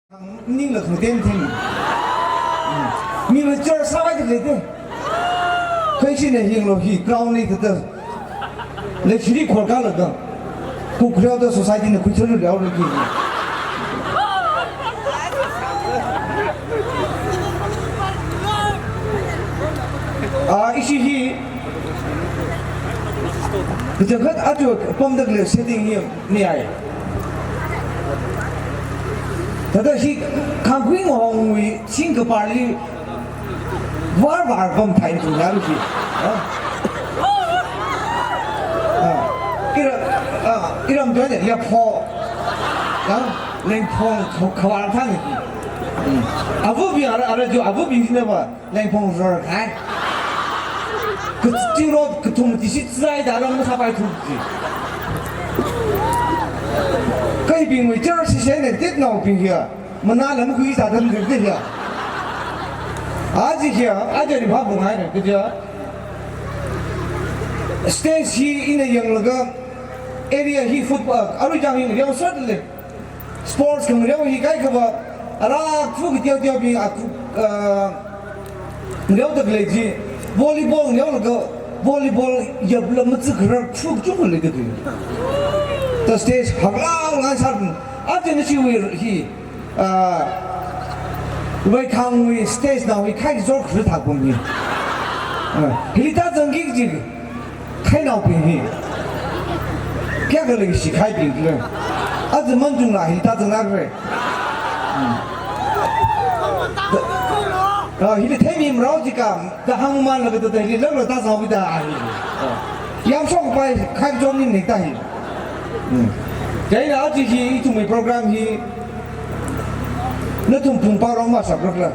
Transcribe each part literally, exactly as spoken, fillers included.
Ningla khangten ten. Mila church sāvai te lei te. Kha ishina yanglu hi ground li tata. Leishiri khorkālaga. Kukreoda society na khuichālu leola ki. Ah, ishi hi. Kachangkhat aja pamda khalei setting hi. Ni ai. Tata hi khangkhui ngahongwui singkaparli var var pamthai tu nalu hi. Ha? Ha. Ira, ha, iram tuai ne, yapho. Ha? Lengphong kha-, khavar thang hi. Hmm. Avabing ara, ara jo avabing ne ba. Lengphong rorkahai. Kachiching rot kathum tishi zai da rong masāpai thu ji. Kha hibingwui church session ne tet naobing hiya. Manā lam khui sa dam de hiya. Aja hiya, aja ri phabungngai ne, kaja. Stage hi ina yanglaga area hi football, arui jang hi yangserlei. Sports khangareo hi kaikhava, ara khu kateoteobing a khu, ah, ngareoda khalei chi, volleyball ngareolaga, volleyball yapla matsukharar khu kachungkha leida khalei. Ta stage haklao ngai sar, aja nashiwui hi, ah, Vaikhangwui stage nao hi khai zor khur thak pum hi. Ah, hili ta zangki ji. Khainaobing hi. Kayākha leishihaibing le. Aja manjung la hi ta zangna re. Hmm. Ah, hili theimi marao jikha, da hāngmanlaga da hili lalo ta zangki da hi. Ah. Yamshokpai khai jom ni ne ta hi. Hmm. Chieina aja hi ithumwui program hi. Nathum pung parong masāprok la.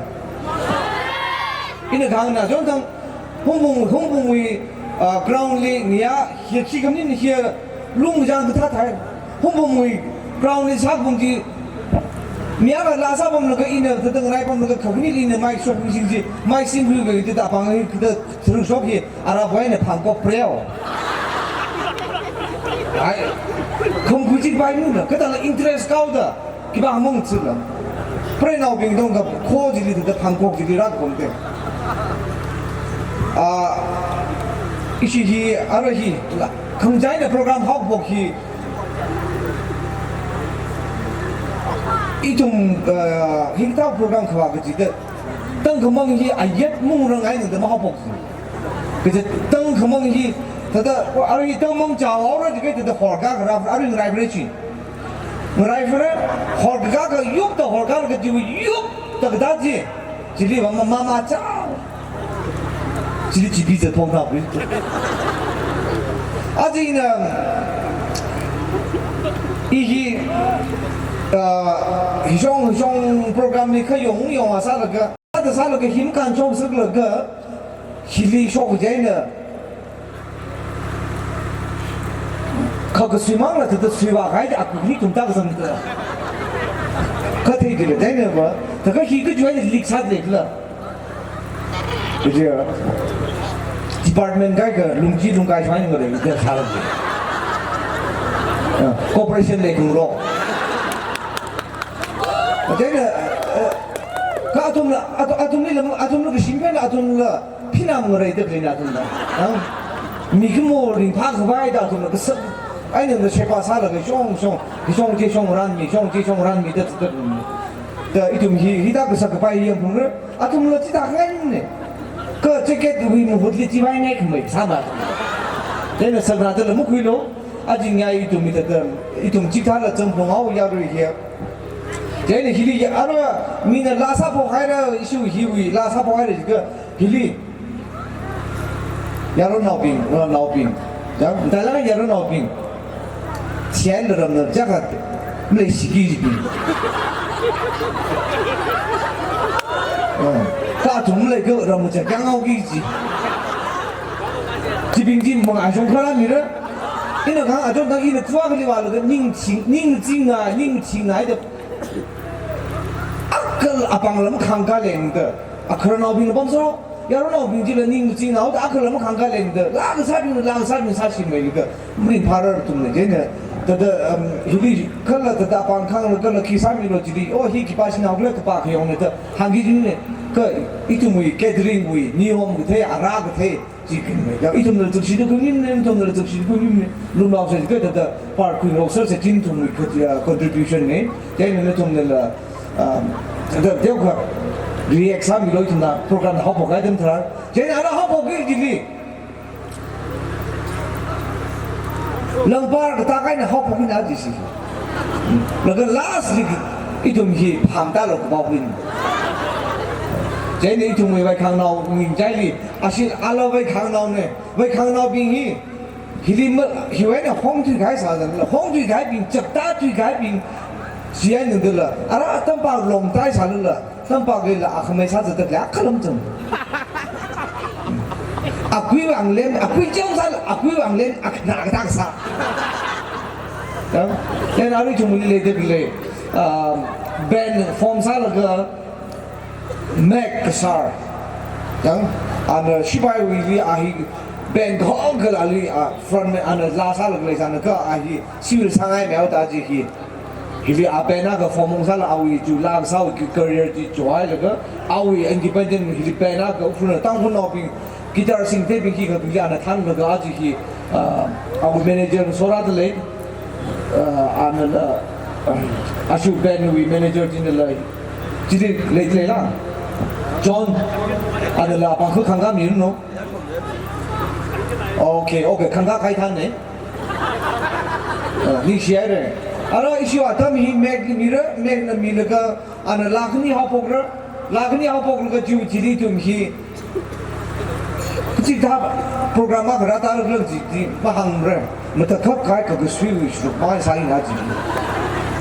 Ina kahāngna jong tang. Hungpung, Hungpungwui, ah, ground li ngiya, hiya khi kamni hiya lung jang katha thai. Hungpungwui ground li sākapam chi, mi akha la sāpamlaga ina tata ngarai pamlaga khakhani li ina mai shok mi sing chi, mai sing hui hui tata pang hi tata thru shok hi, ara boy na phang kok preo. Ai, khum kuchik bai nu na, katala interest kau da. Khipā mong chila. Preinaobing dong ka kho chili da phangkok chili rak bom te. Ah, ishi hi, ara hi, la, khangachei eina program haophok hi. Ithum, ah, hikathā program khavā kaji da. Tangkhamang hi ayat mung rangai na da mahaophok chi. Kaja tangkhamang hi, thāda, ara hi tangmang chaora jikai thāda horkā kara, ara ngarai phara chi. Ngarai phara, horkā ka yuk ta horkā ka jiu yuk ta kada ji. Chili mama, mama chao. Chili chipi je thong na bri. Aja ina, i hi, ah, hishong, hishong program ni kha yong, yong asā laga. Thāda sālaga him kanchong sālaga hili shok jaina. Kha kasui mang la thāda sui va gai da aku ni tum ta kasang ta. Kha thei dila jaina ba, ta ka hi ka juai lik sā de la. Kaja department kai ka lungji lungkai shwai ngare ka sālaga. Ah, cooperation le kung ro. Kaja, eh, Ka athumla, ath-, athumli lam, athumla kashim pen athumla phinam ngarai da khalei na athumla. Ang, mikumo ringphā khavai da athumla kasak. Aina na shepa sālaga shong, shong, shong chi shong ranmi, shong chi shong ranmi da da. Da ithum hi, hithā kasak kapai hi yangphungra. Athumla chithā ngan ne. Ka jacket wui mahutli chiwui ngai khamei sāma. Dena sakna dala mukhuilo. Ajin ya ithum mi thāda, ithum chithāla chang phung au yarui hi. Chieina hili ya ara mina la sāphok haira issue hiwui la sāphok haira jiakha hili. Yaronnaobing, yaronnaobing. Ya, dala yaronnaobing. Chieina ramna jagat mle shiki jibing. Ah, ka tum le ko ramu cha kang au ki ji. Jibing ji mong a shong khara mira. Ina kha aton dang ina khuwa kali wala ka ning ching, ning ching na, ning ching na ida. Akal apang lam khang ka leng da. Akharanaobing bam so. Yaronnaobing jila ning ching na da akal lam khang ka leng da. La ka sa ding, la ka sa ding sa shi mai ka. Mrin phara tum ne jena. Thāda, um, hili kala thāda apāng khangla kala khi sāmilo chili, oh, hi khipā shanao khala khipā khayongne da hāngki jingne, kha ithumwui catering wui niyom kathei, ara kathei, chi khanme. Ya, ithumna zakshida khuingaine, ithumna zakshida khuingaine, lumlao sāki kathāda part khuingarok sāsā chi ithumwui kha, uh, contribution ne, chieina nathumnala, um, thāda teokha react sāmilo ithumna program haophok kahai atam tharan, chieina ara haophokki chili. Langpar katā kahaina haophokki na jisi. Laga last li ithum hi phamtālo kapaowui. Chieina ithumwui vaikhangnao ningchaili, ashi ala vaikhangnaone, vaikhangnaobing hi, hili ma, hiwui eina hongthui kahai sāzanla, hongthui kahaibing, chapta thui kahaibing, chieina dala, ara tampar longtai sālala, tampar lila akhamei sāzatda khalei akhalam chang. Akui wanglen, akui chang sā, akui wanglen, ak-, na aktak sā. Ya? Then arui chungli leida khalei, um, band form sālaga, Mac Kasar. Ya? Ana shipaiwuili a hi band kahong kala ali, a, frontman ana laa sālaga leisāna kha a hi, civil sāngai meo da chi hi. Hili a band akha form ungsāla awui chu laa sāwui career chi chohailaga, awui independent hili band akha Ukhrulna Tangkhulnaobing guitar singteibing khikha bingli ana thānlaga aja hi, ah, awui manager sora da lei, ah, anala, ah, ashi band wui manager chinala, chili lei leila. John, anala apāng kha khangkā mino. Okay, okay, khangkā kahai thānne. Ah, ningshihaire. Ara issue atam hi Mac mira, Mac na milaga, ana laa khani haophokra, laa khani haophoklaga chiwui chili ithum hi. Chithā program akha rātā rākhala chi chi mahāngra. Matakhak kahai kakasuiwui shukruk mahān sāina chi.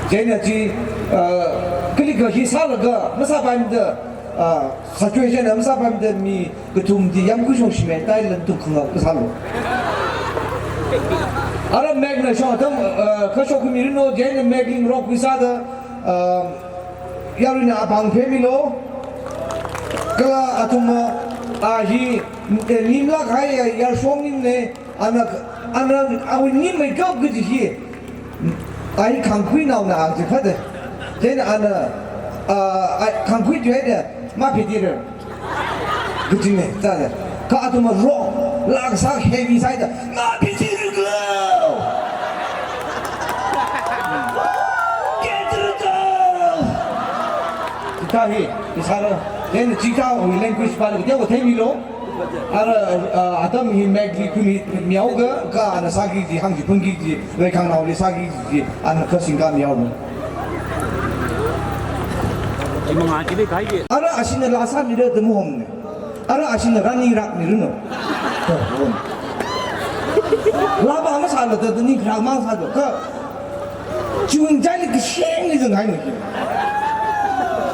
Chieina chi, ah, kalikha hi sālaga, masāpaimada, ah, situation masāpaimada mi kathum chi yamkhuishong shimei tai lan tuk khangak sālo. Ara Mac na shong atam, ah, kashok khami rino, chieina Mac li ngarok khuisāda, ah, yaruina apāng phemilo. Kala athum a hi, eh, nimlāk kahai ya, yarshong nimne, ana, ana, awui nimmeikap kaji hi. A hi khangkhuinaona a chi khade. Then ana, ah, a, khangkhui tuida, maphetira. Kajine, chāda. Kha athum a rock, laa kasā heavy sāda, maphetira ko! Get it go! Chithā hi, isāra. Then chithāwui language pāli, teokha theimilo. Ara, ah, atam hi Mac li khuimi mihaoga, kha ana sāki chi, hāngchiphunki chi, vaikhangnaoli sāki chi, ana kha singkā mihaono. Chi mangā chili kahai chi. Ara ashina laa sāmira da mahomne. Ara ashina rani rakmirano. Laa pa masāla da, da ning kharak masāda. Kha, chiwui ngachaili kashengli zanghaina.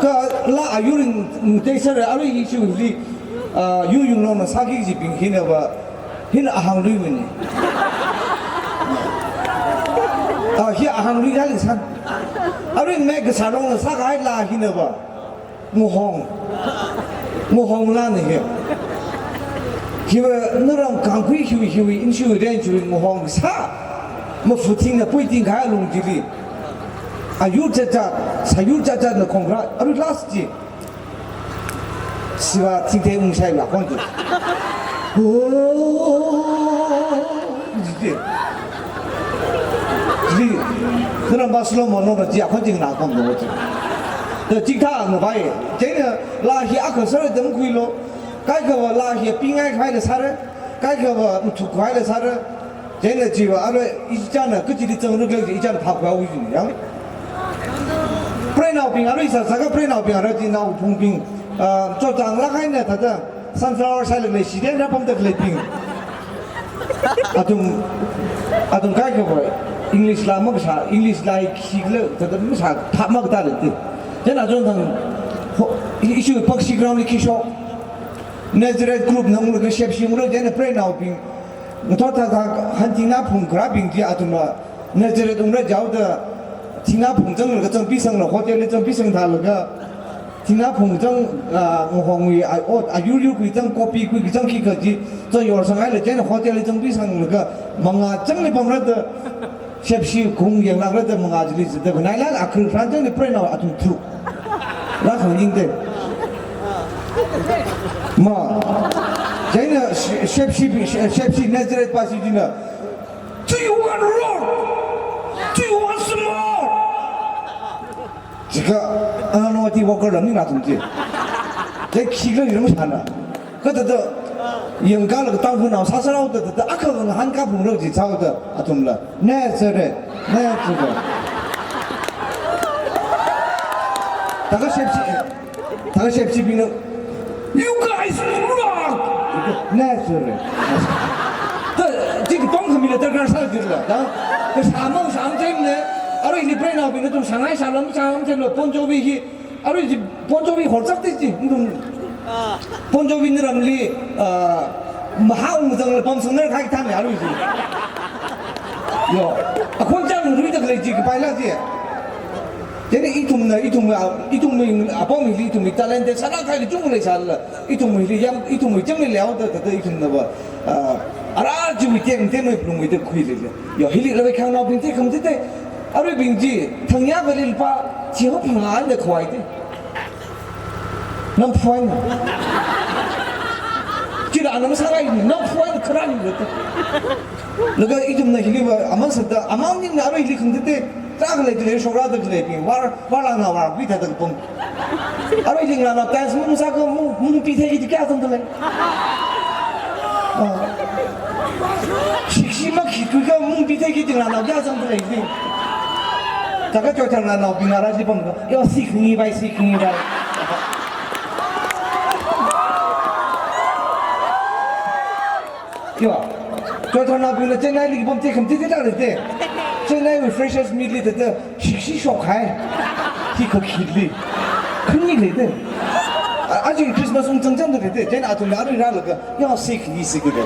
Kha laa ayurin teisāra, arui hi chiwuili, ah, yur yunglongna sāki kajibing hina va, hina ahāngluiwuine. Ah, hi ahānglui kali san. Arui Mac kasā longna sākahai laa hina va, ngahong. Ngahong laana hi. Hiva naram khangkhui hiwui hiwui, inshiwui ren chiwui ngahong sā. Mafuthingna puiting kahai alung chili. Ayur chachat, sāyur chachatna khongra, arui last chi. Siva thingthei ungshaila khon chi. Oh, ji chi. Ji, naram pa slow mo no ji khon chi na khon do chi. Da chithā na bai. Chieina laa hi akha sāra da makhuilo. Kaikhava laa hi pingai khaila sāra. Kaikhava mathuk khaila sāra. Chieina chiva arui ichāna kachili zangrakhala ichāna phap khuiwui jin yang. Preinaobing arui sāsākha preinaobing arui chi naophungbing, ah, chotang lāk eina thāda sunflower sālaga leishida eina pamda khaleibing. Athum, athum kaikhava English laa makasā, English laa hi khikhala thāda masā phap makatā lei ti. Chieina chon thang, ho, i-, ishi Pakshi ground li khishok. Nazareth group na unglaga shepshi unglaga chieina preinaobing. Ngathor thāthā han thingna phung kharābing chi athumla Nazareth ungra jaoda thingna phung zanglaga zangpi sangla hotel li zangpi sang thālaga thingna phung zang, ah, ngahongwui, ah, ot, ayur yur khui zang, kopi khui zang khikha chi zang yor sanghaila chieina hotel li zangpi sanglaga mangā zangli pamra da Shepshi kung yanglākra da mangā chili zida, khanai lāla akhur kharān changli preina athum tharuk rākhanganing te. Ma, chieina She-, Shepshi, She-, Shepshi Nazareth pa chi china, "Do you want rock? Do you want some more?" Jiakha, ah, no, ati worker lam ni na athum chi. Te khi khala lam shāna. Kha thāda, yangkālaga Tangkhulnao sāsārao thāda, thāda, akha ngahānkā phungra chi sāhaoda, athumla, "Nazareth, Nazareth." Thākha Shepshi, thākha Shepshibingna, "You guys rock!" "Nazareth." Thāda, chi kapam khamila darkar sākhala, thāda. Kashā mang shāng chemne, aruili preinaobingna athum shāngai shālam shāng chemla, Bon Jovi hi, arui chi Bon Jovi horchak te chi, ndung. Bon Jovi na ramli, ah, mahāung zangla pamsangnar khai thāne arui chi. Yo, akhon chang ruida khalei chi kapaila chi. Chieina ithumna, ithum, ah, ithumwui apam hili ithumwui talent te sālāk kahaili chungkha leisālala, ithumwui hili yam, ithumwui changli leihaoda, thāda ithumna va, ah, ara chiwui teng, tengwui phalungwui te khuilei le. Yo, hili lavai khangnaobing te kham te te, aruibing chi, thangya kali lupā, chi hop phangā da khavai te. Namphuan. Chila anam sāngai, namphuan kharān le te. Laga ithumna hili va, aman sāda, aman ningna arui hili khang te te, tarākha leida khalei, shokra da khaleibing, var, var lāna var, pi thāda kapam. Aruili ngalāna dance mung sākha mung, mung pi thei ki kayā zangda lei. Ah. Shikshi makhitkuikha mung pi thei ki ngalāna kayā zangda lei chi. Thākha Choithar ngalānaobing ara chi pamkha, "Yo, si khangi bai, si khangi bai." Yo, Choitharnaobingla Chennai li kapam te kham te te ta le te. Chennai wui freshers meet li thāda shikshi shokhai. Hi kakhili. Khani le te. A, aja Christmas ungzang zangda le te. Chieina athumna arui rālaga, "Yo, si khangi si khangi."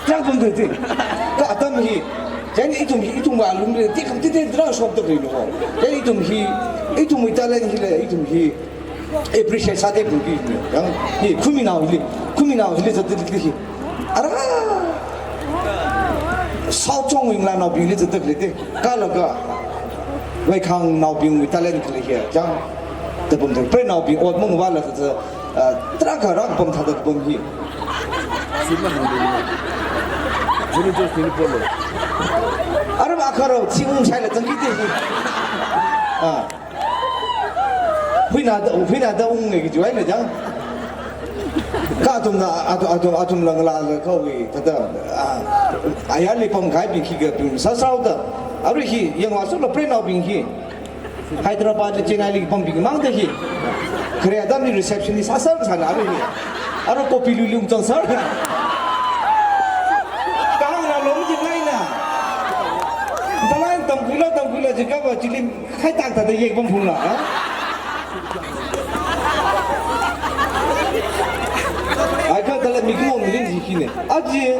Chang pam te te. Kha atam hi. Chieina ithum hi, ithum alungli te kham te te rāshokda le no. Chieina ithum hi, ithumwui talent hila, ithum hi appreciate sāda pungki ne. Yang hi khuiminao hili, khuiminao hili zatda hi. Ara South Chong wui ngalānaobingli zatda le te. Kala kha vaikhangnaobingwui talent khalei hi. Yang da pam te. Preinaobing ot mung vala zatda, ah, tarākha rākapam thāda kapam hi. Ara ma kharao chi ung shaila zangki te hi. Ah. Huina da, huina da ung ngai kaji wai na jang. Kha athumna, athum, athum, athumla ngalāla kawui, thāda, ah, ayarli pamkahaibing khikha bing sāsāhaoda. Arui hi, yangvāsukla preinaobing hi. Hyderabad li Chennai li pambing mangda hi. Khare atamli receptionist sāsār sāna arui hi. Arui copy lui lui ungzang sār. Kahāngna long ji ngaina. Balan tamkhuila, tamkhuila jiakha va chili khai tak tak da yek pam phungla, ha? Ai kha tala mik mo mirin ji khine. Aja,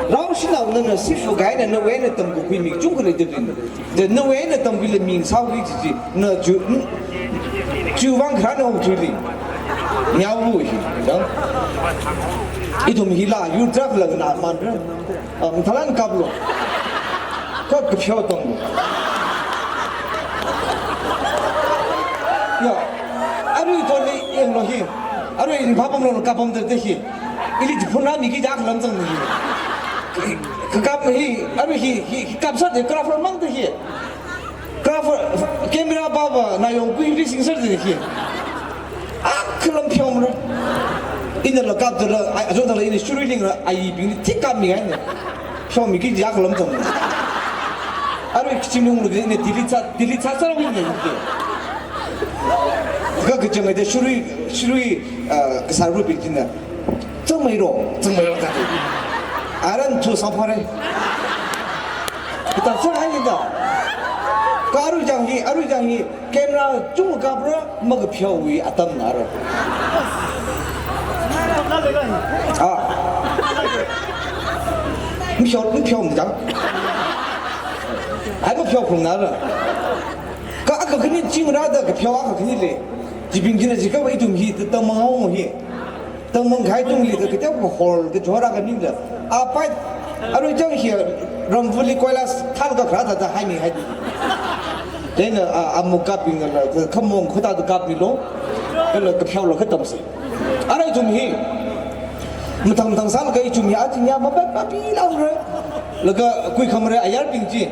rao shinao nana sifu gaina nawui eina tamkakhui mik chungkha leida khalei. Da nawui eina tamkhuila ming sākhui ji chi, na ju, ju vang kharā na hong tuli. Nyau wu hi, da. Ithum hila, yu trap la na man ra. Um, thalan kaplo. Kap kapyo tong. Yo. Arui toli yanglo hi. Arui ringphā pamlo kapam te te hi. Ili jiphun rāmi ki jak lam zang ni hi. Kakap hi, arui hi, hi, hi kap sāda craft mang te hi. Craft, camera pava, na yong kui ri sing sāda hi. Akha lam pheomra. Ina la kapda la, ai, ajo da la ina shuri ling la, aibing ni tik kapmi ai ne. Pheomi ki jak lam zang. Arui kichim yung lu ne delete sā, delete sāsār wui ne. Kha kachang ai de shuri, shuri, ah, kasā rubin jina. Zangmeiro, zangmeiro ta. Aran thu samphare. Kita zang ai da. Kha arui jang hi, arui jang hi. Camera chungkha kapra, makapheo wui atam nara. Ah. Mpheo, mpheo mjang. Ai mapheo khung nara. Kha akha khani ching rāda kapheo akha khani le. Jibing jina jiakha ithum hi ta mangao hi. Tangmang khai tungli da kateokha hall da jora khaningla. Apai, arui chang hi, Ramvali koilas thālaga kharā thāda haimi hai. Chieina, a, amuk kapbingla, khamong khuta da kapmilu. Kala kapheola khatamsa. Ara ithum hi. Mathang mathang sālaga ithum hi achinya mapap papi laura. Laga kuikhamara ayarbing chi.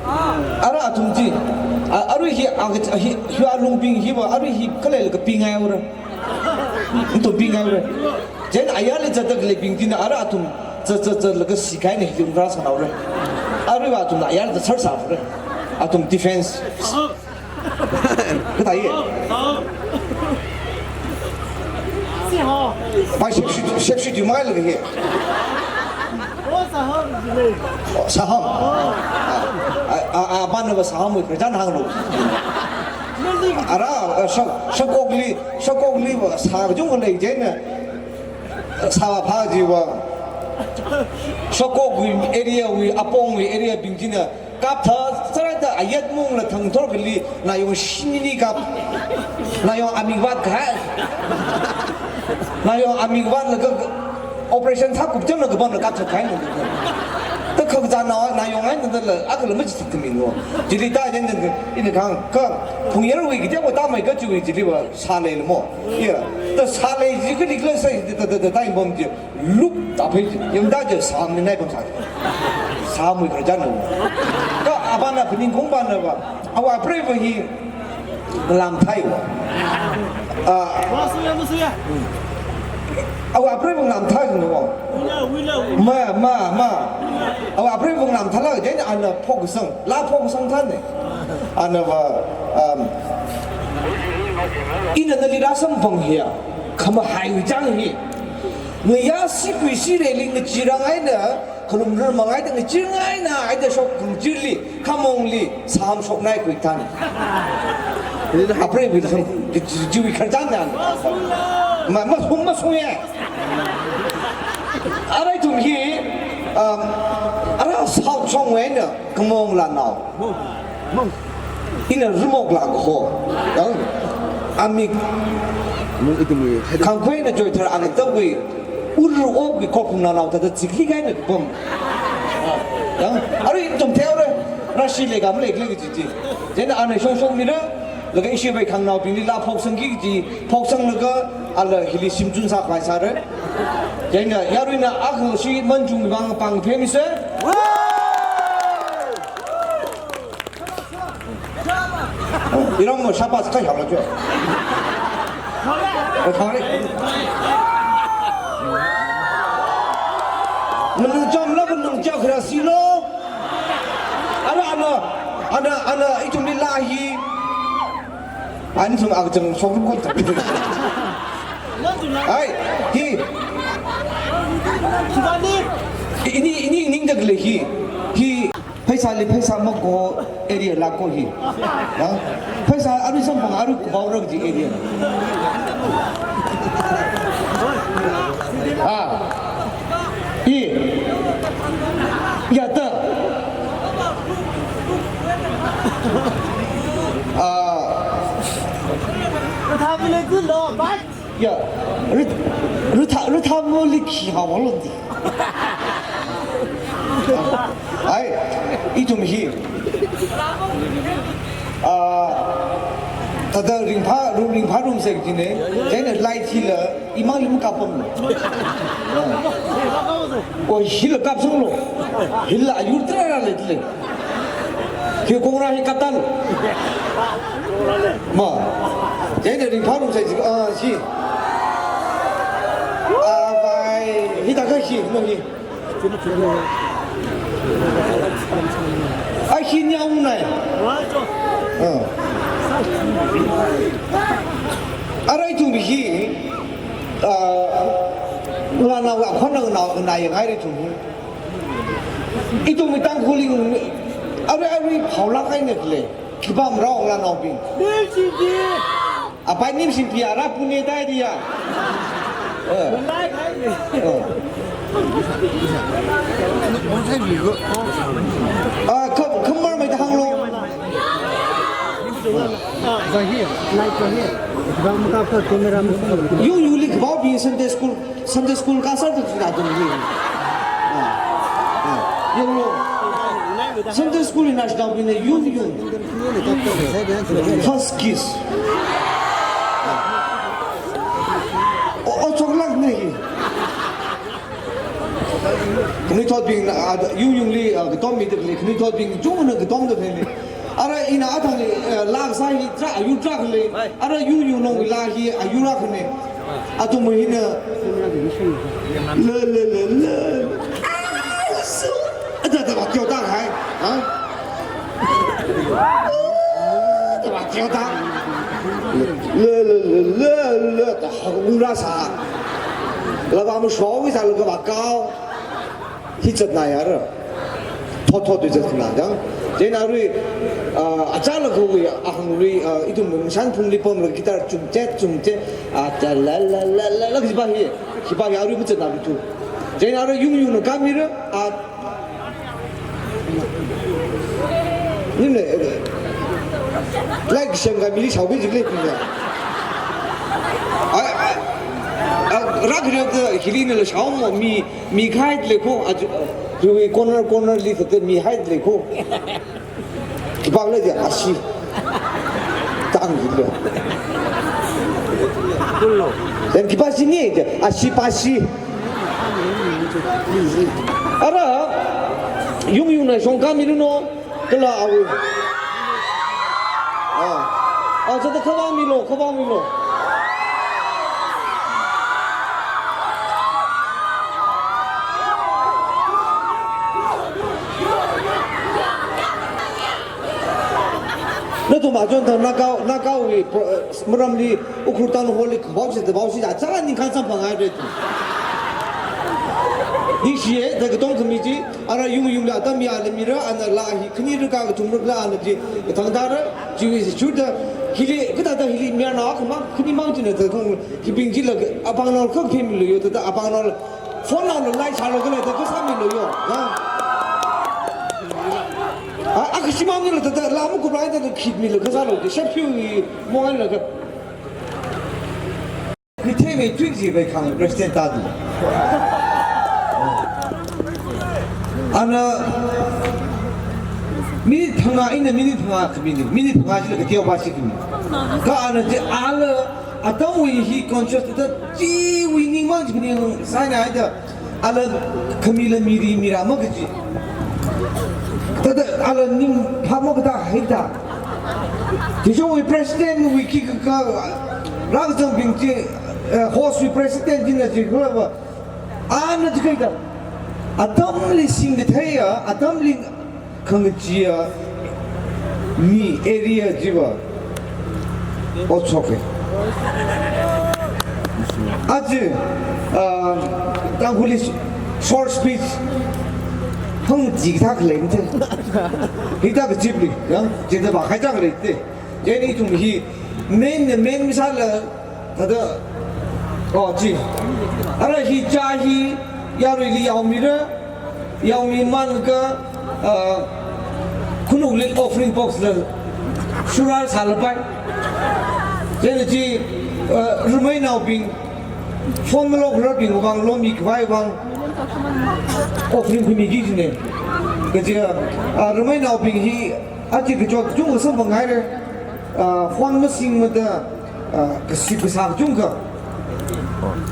Ara athum chi. A, arui hi, a, hi, hi alungbing hiva, arui hi khalei laga pingai ura. Ithum pingai ura. Chieina ayarli zatda khaleibing china ara athum zat, zat, zatlaga sikahaina hi umra sānaura. Aruiva athumna ayarli zatsar sāura. Athum defense. Kathāya? Bai shepshi, shepshi di mai laga hi. Oh, saham. Oh, saham. A, a, a, abana ba sahamwui khararchan hānglu. Ara, a, shak, shakokli, shakokli ba sā kachungkha lei chieina. Sāvā phā jiva. Shakokwui area wui, apongwui area bing china kaptha, saraida ayat mungla thangthor kali, nayong shinini kap. Nayong amik vātkahai. Nayong amik vātlaga operation sākup changlaga bamla kaptha kahai na. Ta khakazā na, nayong eina dala, akhala machithākmilo. Chili ta jen jen, ina kahāng, ka, phungyarwui kateokha tāmei kachiwui chiliva, sāleila mo. Ya, ta sālei ji kali kala sai, ta, ta, ta, ta, ta, bom ji. Lup ta phei ji. Yamda ji sāmni nai bom sā. Sāmwui khararchan na. Ka abana phaningkhaung bana ba. Awui apreiva hi lamthaiwa. Ah. Masuya, masuya. Awui apreiva lamthai na wa. Wila, wila, wila. Ma, ma, ma. Awui apreiva lamthala, jen ana phoksang. Laa phoksang thāne. Ana va, um, ina nali rāsamphang hiya, khamahaiwui chang hi. Ngayā sikui sireli ngachirang eina, khalumrar mangaida ngachirang eina, eida shok kungchirli, khamongli, sāmshoknai kuithān. Apreiwui sam, ji, ji, jiwui khararchan na. Ma, masung, masung ya. Ara ithum hi, um, ara sāshong eina, khamong lanao. Ina rumok la kaho. Yang amik. Mung ithumwui. Khangkhuina choithar angatawui. Uru okwui khokhung nanao thāda zikli kahaina bom. Yang, arui ithum theore. Rashi le gam le le ji ji. Jen ana shong shong mira. Laga ishi bai khangnaobingli laa phoksangki ji. Phoksanglaga ala hili shimchun sākhavai sāra. Jen ya, yaruina akhu shi manchung bang pang phemise. Iram mo shapas kai hawla jo. Khare. Nung jam la nung jam kharā silo. Ana, ana, ana, ana, ithumli laa hi. Ani sum ak jang sok rum kon ta. Ai, hi. Ini, ini, ini ning dak le hi. Hi. Pheisāli pheisā mako area lako hi. Ha? Pheisā arui samphang arui kubao rak ji area. Ah. I. Ya ta. Ah. Kata boleh tu lo, bye. Ya, rit-, ritha-, ritha moli khi hawa londi. Ai, ithum hi. Ah, thāda ringphā, rum ringphā rum sek jine, jine light hila, imang lim kapam lo. O hila kapsung lo. Hila ayur trara le le. Hi kongra hi katan. Ma. Jai de ringphā rum sai, ah, si. Ah, bai. Hi ta ka hi, no hi. Ai hi nyau nai. Ah. Ara ithum hi, ah, la na wa khon na na na yang ai ithum hi. Ithum Tangkhulli, arui, arui, phaolak kahaina le. Khipā marao la naobing. Apai nim singpi ara pune dai dia. Eh. Eh. Ah, kam, kamar mai ta hanglo. Yung yuli khipābing Sunday school. Sunday school kasā tu tuna tu ni. Ah, ah. Sunday school in Ashdown in a union. First kiss. Oh, oh, chocolate nahi. Kani thot bing, ah, yung yung li, ah, katom mi dik li, kani thot bing, chung na katom dik li. Ara ina athang li, eh, lak sa hi tra, ayu tra li. Ara yung yung nong la hi, ayu ra khane. Athum hina. Le, le, le, le. Ah, so. Ada, ada, kyo ta hai. Ha? Ada, kyo ta. Le, le, le, le, le. Ta, ura sa. Lava mu shong, sa, lava kau. Hi zatna yara. Thot thot hi zatna dang. Chieina arui, ah, achālakha wui, ahang lui, ah, ithum Shanphungli pamlaga guitar chungchet, chungchet, ah, ta la la la la la, hiva hi, hiva hi arui mazatna bithu. Chieina arui yung yung na kamira, ah, nine, like, shang ka mili shaobi jikle pina. Ah, ah, ah, rak rak hili na la shao mo mi, mi khai le ko, aju, hui corner, corner li thate mi hai le ko. Kibang le dia, ashi. Tang le. Then kipashi ni dia, ashi pashi. Ara, yung yung na shong ka mi lu no. Kala awi. Ah. Ah, zata khavā milo, khavā milo. Nathum achon thang Naga, Naga wui pro-, eh, maramli Ukhrul Town Hall li khavao shi, khavao shi, achā ningkhān samphang ngai re. Ningshiye, da katom khami chi, ara yung yung la atam ya la mira, ana la hi khani rika kathum rika la ana chi, kathang da ra, chi wi si chu da, hili, kathāda hili mira na khamang, khani mang chi na da kong, hibing chi la, apāng nao kha phim lo yo, da, da apāng nao, phone nao la lai sā lo kala, da kha sāmi lo yo, ha? A, a, kashi mang ni la, da, da, la mu kubra da, da khit mi lo, kha sā lo, da, shap phiu mi, mo an la kha. Kithei me tui ji bai khang president ta du. Ana minute phangā, ina minute phangā khami ni, minute phangā jila kateo ba shi khami. Kha ana je ala atam wui hi conscious ta chi wui ning mang ji khani sai na ai da. Ala khami la miri mira ma kaji. Tada ala ning pha ma kata hai ta. Chichong wui president wui ki ka, ka, rakchang bing chi, eh, host wui president chi na chi kula ba. Ana chi kai ta. Atam li sing kathei ya, atam li khangachee ya mi area jiva. Otshok e. Aja, ah, Tangkhulli short speech hāngchithā khalei mate. Hithā kachipli, ya, chithā ba khai chang lei te. Chieina ithum hi main, main misala, thāda, oh, chi. Ara hi cha hi, yaruili yaomira, yaomi man ka, ah, khanukli offering box la, shura sālapai. Chieina chi, ah, ramei naobing, phone malok rābing vang, lomi khavai vang, offering khami ki jine. Kaja, ah, ramei naobing hi, aja kachot chung samphang ngai re. Ah, phone masing mada, ah, kasip kasā kachungkha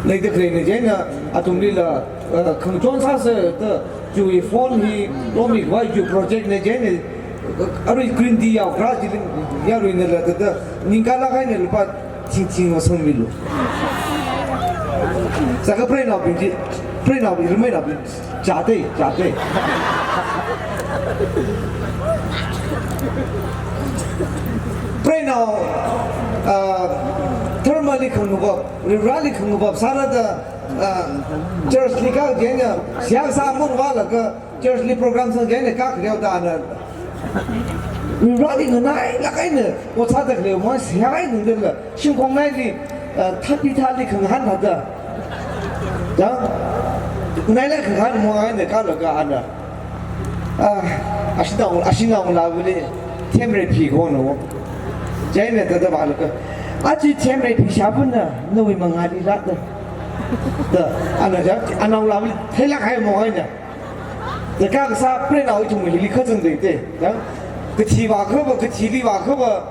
leida khalei na chieina athumli la, ah, khangachon sāsa da chiwui phone hi lomi khavai chi project na chieina, ah, arui green tea yao kra chi yaruina la da, da ningkala kahaina lupā thing thing masang milu. Sākha preinaobing chi, preinaobing, ramei naobing. Chātei, chātei. Preinao, ah, tharmali khangavap, Varivarāli khangavap sāra da, ah, church li kachieina, seihā sāmon vālaga, church li program sāchieina kakhaleoda ana. Varivarāli nganailak eina, ot sāda khalei, mo seihā eina dala. Shimkhong naili, ah, thāpi thāli khangahān hāda. Ya? Naila khangahān mo eina kalaga ana. Ah, ashinao, ashinao lavuli, themrei phi kono. Chieina thāda vālaga. Aja themrei phi shapuna, nawui mangāli lada. Da, ana ja, anao lavuli, theilak hai mo eina. Zakang sa preinao ithum hili kazang dei te. Ya? Kathi vākha va, kathili vākha va.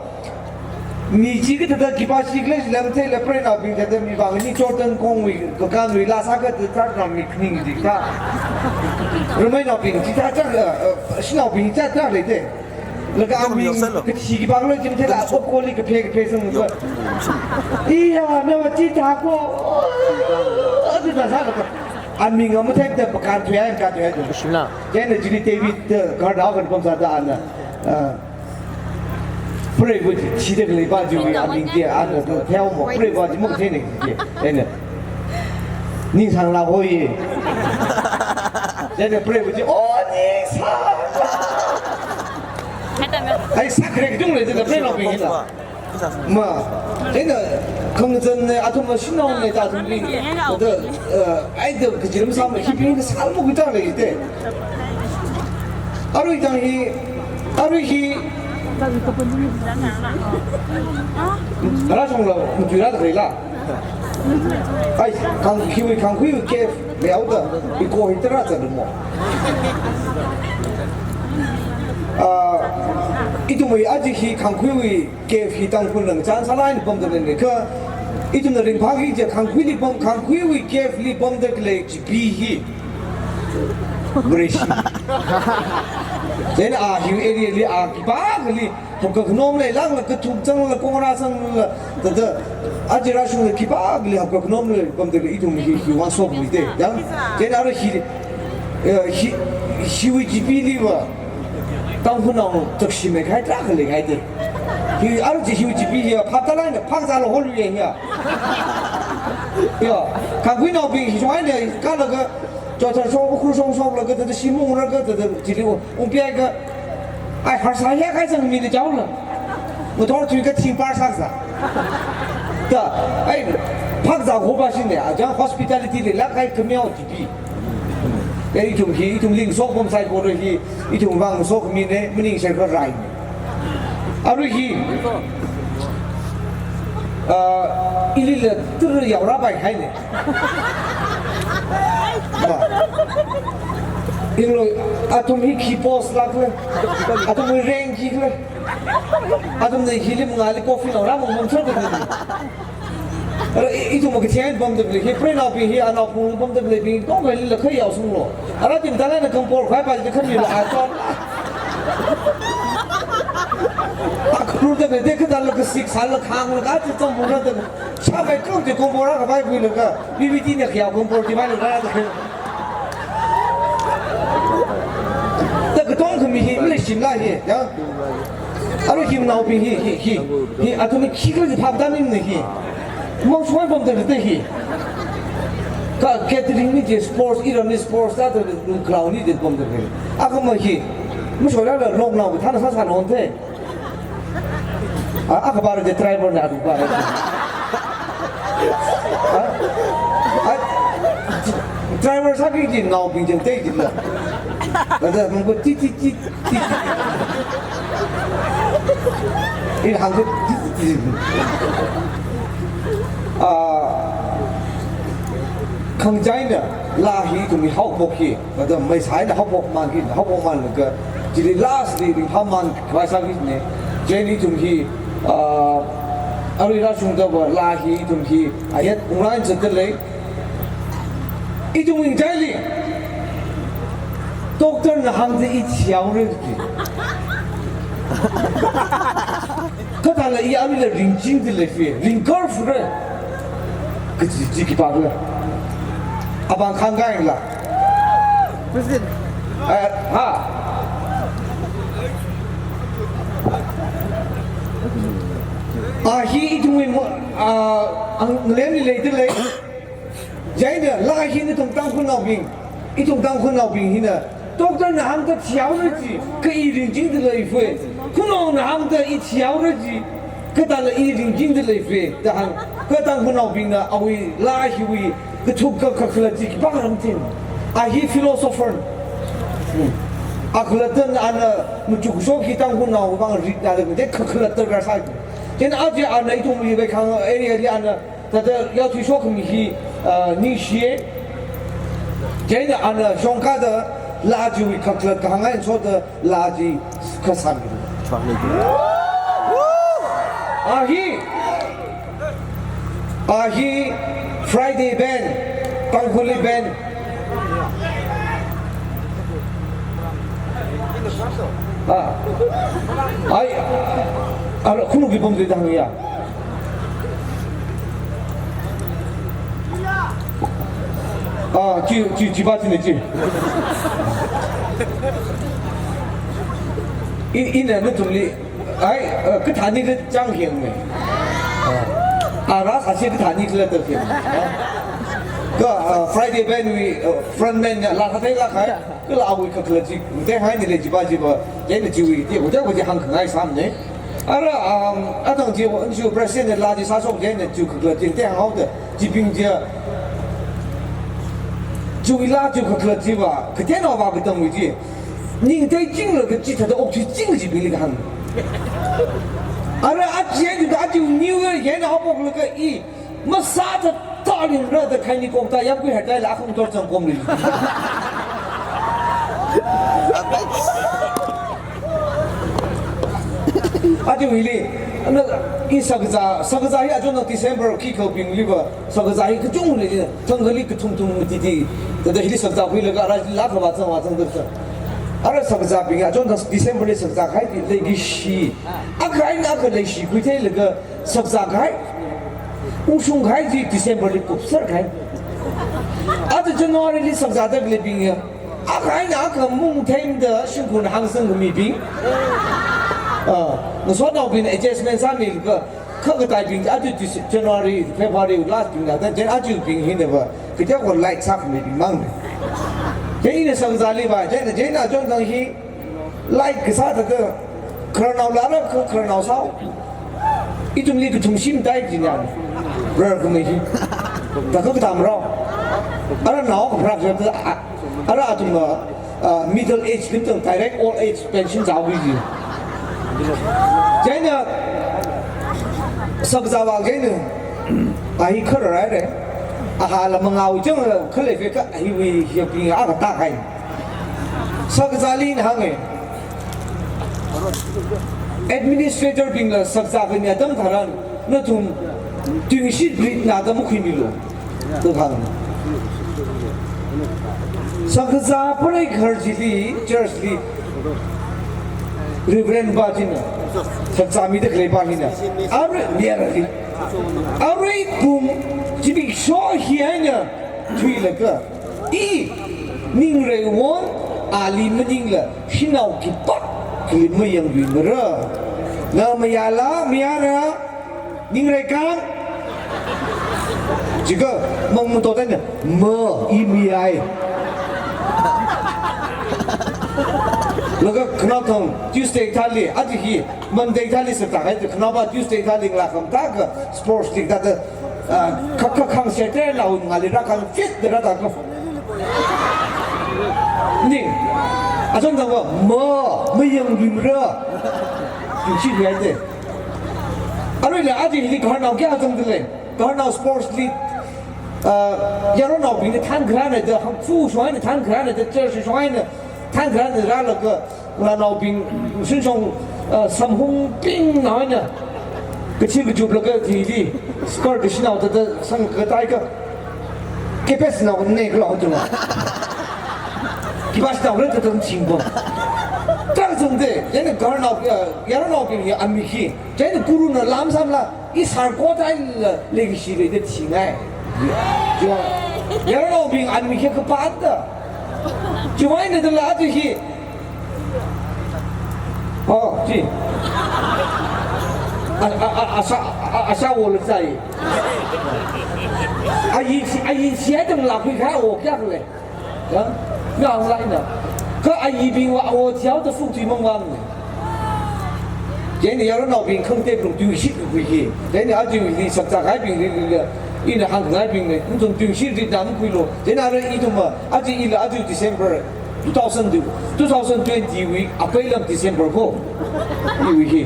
Mi chikathāda khipā shikhala jilam theila preinaobing thāda mi vang ni Jordan kongwui, kakānwui laa sākha thāda mi khaning di thā. Ramainaobing chithā thā, eh, eh, shanaobing chithā thā lei te. Laga aming kathi khipākhala jim theila, okoli kaphe kaphe sang va. Iya, na va chithā ko. Adi thā sālaga. Aming amathei da pakān thuiya, kān thuiya. Shimla. Chieina chili David, eh, Garda kan pamsāda ana. Ah. Preiva chi, chida khalei va chiwui aming chi ana, theo mo, preiva chi makathei ne chi. Chieina. Ningsangla hoi. Chieina preiva chi, "Oh, ningsangla." Ai, sākhare kachungkha leida preinaobing hila. Ma, chieina, khangazan ne, athum shanao ne, ta athum bing, da, eh, ai da kajiram sāma, hibing kasāla mukita lei te. Arui tang hi, arui hi, rāshungla, matuira da khalei la. Ai, Khang-, hiwui Khangkhui cave, leoda, iko hi tara zan mo. Ah, ithumwui aja hi Khangkhuiwui cave hi Tangkhulnao chānsālāk eina pamda leina kha, ithumna ringphāki kaja Khangkhuili pam, Khangkhuiwui cave li pamda khalei chipi hi. Vareshi. Chieina a hiwui area li a khipākhali, hapkakanom leilākla kathuk zangla, kongra zangla, thāda, aja rāshungla khipākhali hapkakanom lei pamda khalei ithum hi, hi vāshok mi te. Ya? Chieina arui hi, eh, hi, hiwui chipili va. Tangkhulnao chakshimei kahai tarākha leihai te. Hi arui chi hiwui chipi hi, phap talai na, phap zalo holu ye hi. Ya, Khangkhuinaobing hi chunghaina, kalaga, chothar shong, Ukhrul shong shonglaga, thāda shim ungraga, thāda chili ungpiaga. Ai, harsā ya kaisang mi le chaola. Ngathor thuiakha thingpar sāsā. Ta, ai, phap za khoba shine, aja hospitality leilāk kahai khamiao chipi. Ya, ithum hi, ithum ningshok pam saikora hi, ithum vāngshokhami ne, maningshai kharai ne. Arui hi, ah, ilila tur yaora pai hai ne. Ma. Inglo, athum hi khi post lākhala, athumwui rank khikhala. Athumna hili mangāli coffee naora mangmang char khala. Ara i, ithum kathei pamda lei, hi preinaobing hi, anaophung pamda leibing, kong kailila khai yaosunglo. Ara tim talai na kampor khai pa ji khamilo, a chon. A khurur da de, de khadala kasik sāla khangla kachi cham mura da. Sha bai kong ji kampor a kapai puilaga, B B T na khayao kampor ji bai laga da. Ta katong khami hi, maleishimla hi, ya. Arui hi manaobing hi, hi, hi, hi, athum hi khikhala ji phap taning ne hi. Mangshoi pamda lei te hi. Ka catering ni je sports, iram ni sports, ta ta ground ni je pamda lei. Akha ma hi, mashoilala longnao, thāna sāsā non te. A, akha para je driver na du para. A? A, driver sāki ji naobing jang te ji la. Ada mungko ti, ti, ti, ti, ti. Ini hangko ti, ti, ti. A, khangachei eina, laa hi ithum hi haophok hi. Kada maisai eina haophok man hi, haophok manlaga, chili last li ringphā man khavai sāki ne, chieina ithum hi, ah, arui rāshungda va laa hi ithum hi, ayat ungrān zatda lei. Ithum ngachaili, doctor na hāngda i thihaora ji. Kathāla i aruila ringchingda lei fi, ringkar fure. Kaji chi khipākhala. Apāng khangkahaila. President. Eh, ha. A hi ithumwui mo, a, ang lemli leida lei. Chieina laa hi nathum Tangkhulnaobing, ithum Tangkhulnaobing hina, doctor na hāngda thihaora ji, kha i ringchingda lei fue. Khunaona hāngda i thihaora ji, kathāla i ringchingda lei fue, da hāng. Kha Tangkhulnaobingna awui laa hiwui kathuk kakhalat chi khipākhala mathei. A hi philosopher. Hmm. A khalatta ana machuk shok hi Tangkhulnao vang ritna da de kakhalat darkar sai. Chieina aja ana ithumwui Veikhang area li ana thāda yaothui shokmi hi, ah, ningshiye. Chieina ana shongkada, Laa chiwui kakhalat kahāng eina soda laa chi kasān. A hi, a hi Friday band, Tangkhulli band. Ah. Ai, ara khunu ki bom de dang ya. Ah, chi, chi, chi ba chi ne chi. I, ina nathumli, ai, eh, kathāni kachang hiang ne. Ah, ara sāsi kathāni kala ta hiang. Ah. Ka, ah, Friday band wui, eh, frontman ya, laa khathei laa khai, kala awui kakhalat chi, te hai ni le chi ba chi ba, te ni chiwui, te ko, te ko chi hāngkhangai sāmane. Ara, um, atang chi, wan chu president laa chi sāshok chi na chu kakhalat chi, te hānghaoda, chibing chi, chu ila chu kakhalat chi va, kateonao va katangwui chi. Ning tei chinglaga chithāda okthui ching chibingli kahāng. Ara achi eina da achi New Year eina haophok laga i, masātha thalingra da khaini kongta yamkui hatai la akhung tor chang komli. Achi hili, ana, i sakazā, sakazā hi achon December khi khaobingli va, sakazā hi kachungkha lei, thangkhali kathum thum titi, tada hili sakazā khuilaga ara laa kha vāzang vāzang da sa. Ara sakazābing achon December li sakazā khai ti leishi. Akha eina akha leishi khuitheilaga sakazā khai. Ungshung khai chi December li kupser khai. Ata January li sakazā da khaleibing ya. Akha eina akha mung theida shingkhur hāngsang khamibing. Ah, ngasotnaobing adjustment sāmilaga, kha kataibing, aja Dece-, January, February last bing la, then aja bing hina va, kateokha light sākhamibing mang. Then ina sakazāli va, then, then achon tang hi, light kasā thāda, khararnao lara kha khararnao sāo. Ithumli kathum shim tai jin ya. Rar khamei hi. Thākha katam rao. Ara nao kaprak jam ta, a, ara athum, a, a, middle age kintang direct old age pension zāwui ji. China, sakazā va china, a hi kharar rai re. Aha la mangau chang khalei fe ka, a hiwui hiabing a kata kai. Sakazāli na hānge. Administrator bingla sakazā khani atam tharan, nathum tuingashit ritna da makhuimilu. Da hāng. Sakazā pareikharjili, church li, Reverend ba china, sakazā mida khalei ba hina. Arui, miyarali. Arui pum, chibing sho hi eina, thuilaga. I, Ningreiwon, ali maningla, shanao khipākhali mayangluimara. Na mayāla, mayāra, Ningreikang. Jiakha, mang matoda na, ma, i mayai. Laga khanao thang, Tuesday thāli, aja hi, Monday thāli sātā hai, khanao va Tuesday thāli ngalā kham thākha, sports league thāda, ah, kha, kha, khang sete lau ngali rākhang fit da rāda ko. Ni, achon tangva, ma, mayangluimara. Yushi ri ai de. Aruila aja hili khararnao kayā zangda lei. Khararnao sports league, ah, yaronnaobingna thānkharā na da, hangphu shong eina thānkharā na da, church shong eina thānkharā na rālaga, ngalānaobing, shunshong, ah, samhungbing naona, kachi kachup laga tili, skirt kashinao thāda, sang katai ka, kepes nao ne kala ho chunga. Kipes nao le thāda chingbo. Kar zungde, yana khararnao, ah, yaronnaobing ya ami khi, yana guru na lam samla, I sar ko tai la legacy leida thingai. Chiwui, yaronnaobing anmi khe kapata. Chiwui eina dala aja hi. Oh, chi. A, a, a, asa, a, asa wo le zai. Ayi, ayi, siya dang la kui kha wo kya le. Ya? Ngang lai na. Kha ayibing va awo thihaoda fuk tui mang mang ne. Chieina yaronnaobing khangtep lung tuishit khui hi. Chieina aja hi sakzā kahaibingli, li, li, ina hāngkahaibing ne, nathum tuishit ritna makhuilu. Chieina ara ithum va, aja ila aja December two thousand, two thousand twenty wui, apeilam December ko. Iwui hi.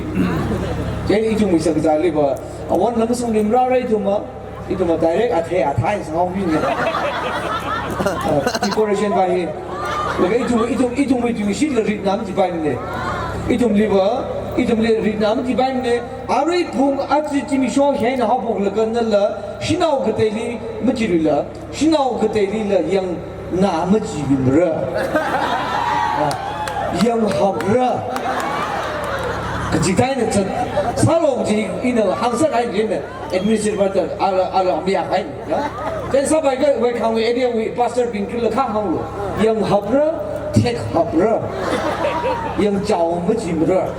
Chieina ithumwui sakzāli va, awon lam sung lim rāra ithum va. Ithum va direct athei athei sanghaomi ne. Uh, decoration va hi. Laga ithum, ithum, ithum, ithum shila ritna matipaimane. Ithumliva, ithumli ritna matipaimane. Arui pung aja zimiksho hi eina haophoklaga nala, shanao kateili machiluila, shanao kateilila yangna machimara. Ah, yanghapra. Kaji kaina chat, sālu kaji ina hāngsākahai jina, administrator pa ta, ala, ala miya hai. Ya? Then sāpai kha Veikhangwui area wui pastor bing kila kha hānglu. Yanghapra, thekhapra. Yangchao machimara.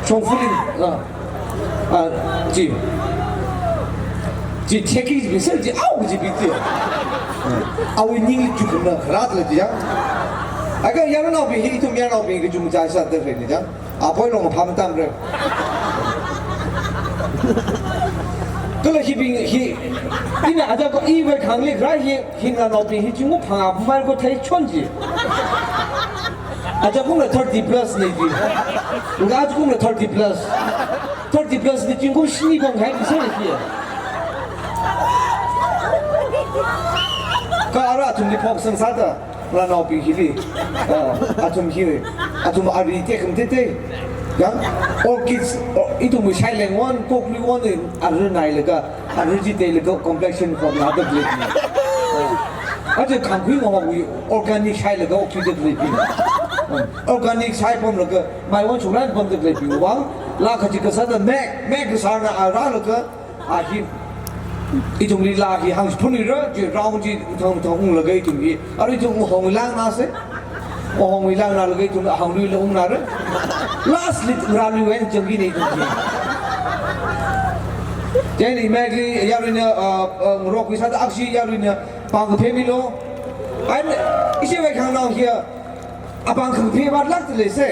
Shongfali, ah, ah, chi. Chi thekki bing sāra chi, ao kaji bing chi. Awui ning chukumna kharat la chi ya. Akha yarnaobing hi, ithum yarnaobing kachungkha sāda reni ja. Apoi long pham tamra. Kala hibing hi, ina aja ko i Veikhangli kharā hi, hi ngarānaobing hi zingkum phangā phaimei ko thei chon chi. Aja kungla thirty plus ne chi. Nga aja kungla thirty plus. Thirty plus ne zingkum shini kong hai chi sāra chi. Kha ara athumli phoksang sāda. Ngarānaobing hili, ah, athum hi, athum ari tekhamatei tei. Ya, orchids, or, ithum shai lengwon, kokluiwon, ari nailaga, ari chi teilaga complexion form na da blade ni. Ah, aja khangkhui ngawui organic shailaga okthui da blade ni. Ah, organic shai pamlaga, maiwon chunglan pam da blade ni. Wang, la kaji kasā da mek, mek kasā na ara laga, a hi, ithumli la hi hāngphunira, chi round chi thang thang unglaga ithum hi. Arui ithum honglang na se. Honglang na laga ithum hāngluila ungnara. Last li rāluiwui eina changki ne ithum hi. Chieina imaikli yaruina, uh, uh, ngarok wisada akshi yaruina pāng kaphemilu. Ai, ishi Veikhangnao hi, apāng khangphe vātlāk tale se.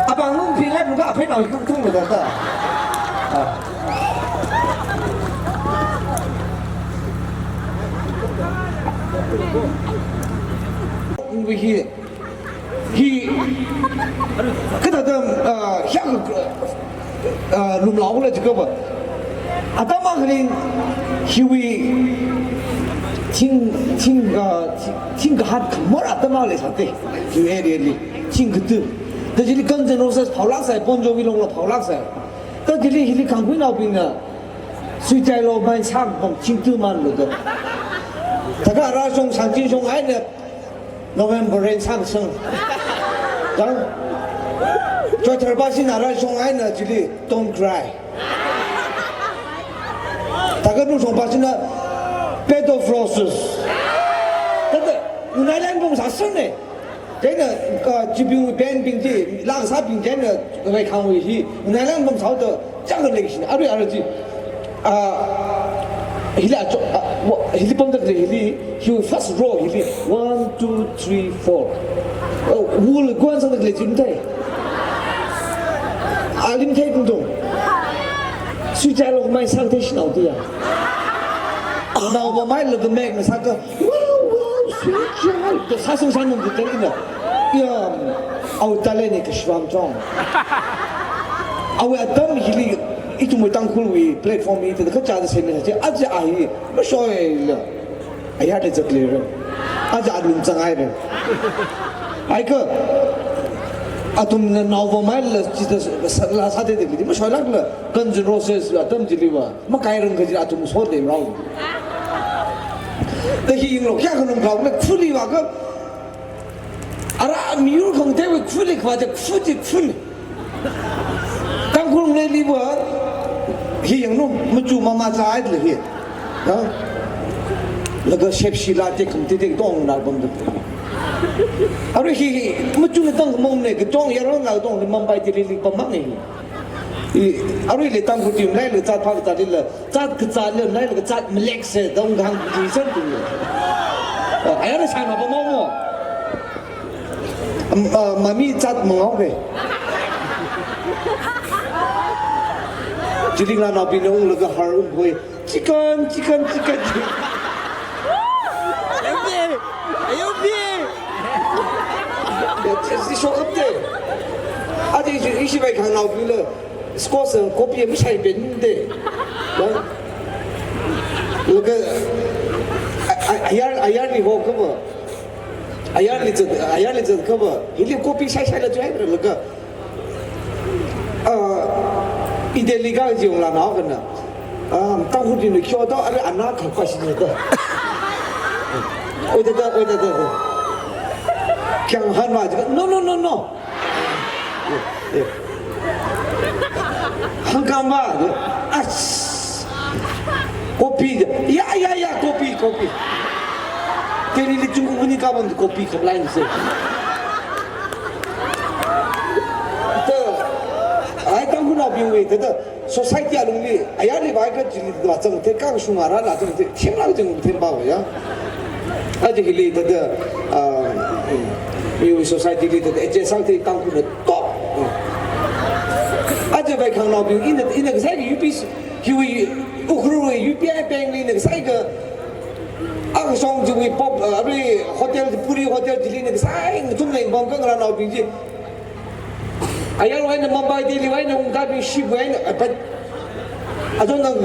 Apāng lungphe lāk lungka aphei nao hi khangthung lo da da. Ah. Hi, hi, kathāda, ah, hiak, ah, lumlaola jikaba. Atam akhali hiwui thing, thing, ah, thing, thing kahat khamor atam akhali sāte. Hiwui area li thing katu. Da chili Guns N' Roses phaolāk sai, Bon Jovi longla phaolāk sai. Da chili hili khangkhuinaobingna suichailo mai sākapam thing tu manlu da. Thākha rāshong, shangchin shong eina November rain sākasang. Kang? Choithar pa sina rāshong eina chili Don't Cry. Thākha nushong pa sina Bed of Roses. Thāda, ngunailan bong sāsang ne. Chieina, ah, chibing band bing chi, la kasābing chieina, Veikhangwui hi, ngunailan bong sāda, chang ka leishin, arui arui chi, ah, hili acho, ah, wa, hili pamda lei hili, hi first row hili, one, two, three, four. Oh, wall kuan sangda lei jim tai. Alim thei tung tung. Suichailo mai sāthei shinao tiya. Naova mailaga mek na sāka, wow, wow, suichai. To sāsang sānung tu tali na. Ya, awui talent ni kashwam chong. Awui atam hili, ithumwui Tangkhulwui platform hi, thāda kachāda semina chi, aja a hi, mashoila. Ayarli zatlira. Aja alung zangaira. Ai kha, athumna naova maila chithā sā, la sāthei da kali, mashoilākla, Guns N' Roses atam chiliva, makairang kaji athum sot de rao. Da hi yanglu, kayākha lungkaola, khuli vāka, ara miyur khangateiwui khuli khavā da khuji khun. Tangkhul ngalei liva, hi yanglu, machu mama zāhaida lei hi. Ha? Laga shepshi la tekhamatei tekatong na pamda. Arui hi, hi, machuna tangkhamang ne, katong yaron la katong ne, Mumbai Delhi li pamang ne hi. I, aruili Tangkhul team lailaga zat phākazātlila, zat kazātlila, lailaga zat malek se, dong hāngki san tu. Ah, ayarna shai mapamang mo. Am, ah, mami zat mangao ke. Chili ngarānaobingna unglaga har ungkhui. Chicken, chicken, chicken, chicken. Ayubi! Ayubi! Ya, chi, chi shokapte. Adi ishi, ishi Veikhangnaobingla, squash, eh, copy mashai pende. Ya. Laga, a, a, ayar, ayarli hokapa. Ayarli zat, ayarli zat kaba, hili copy shaishaila chuhairalaga. Ah, ideli ka jiyong la nao kana. Ah, Tangkhulli ni kyo da, are ana kha kwa shi da. Oi da da, oi da da da. Kyang han ma, no, no, no, no. Yeah, yeah. Hangkama, as. Copy. Ya, ya, ya, copy, copy. Kani li chungkuni kabang copy kap line se. Te, ai Tangkhulnaobingwui, te, te, society alungli, ayarli vai ka chili dwa zang, te kang shunga ra la zang, te, themla zang, themba ya. Aja hili tada, ah, miwui society li tada, H S R te Tangkhulna top. Aja vaikhangnaobing, ina, ina kasai ka U P C, hiwui, Ukhrulwui U P I bank li ina kasai ka, akashong chiwui pop, ah, arui hotel, Puri hotel chili ina kasai, ngathum leng bom kang ranaobing chi. Ayarwui eina Mumbai, Delhi wui eina ungkabing ship wui eina, ah, but, adon nang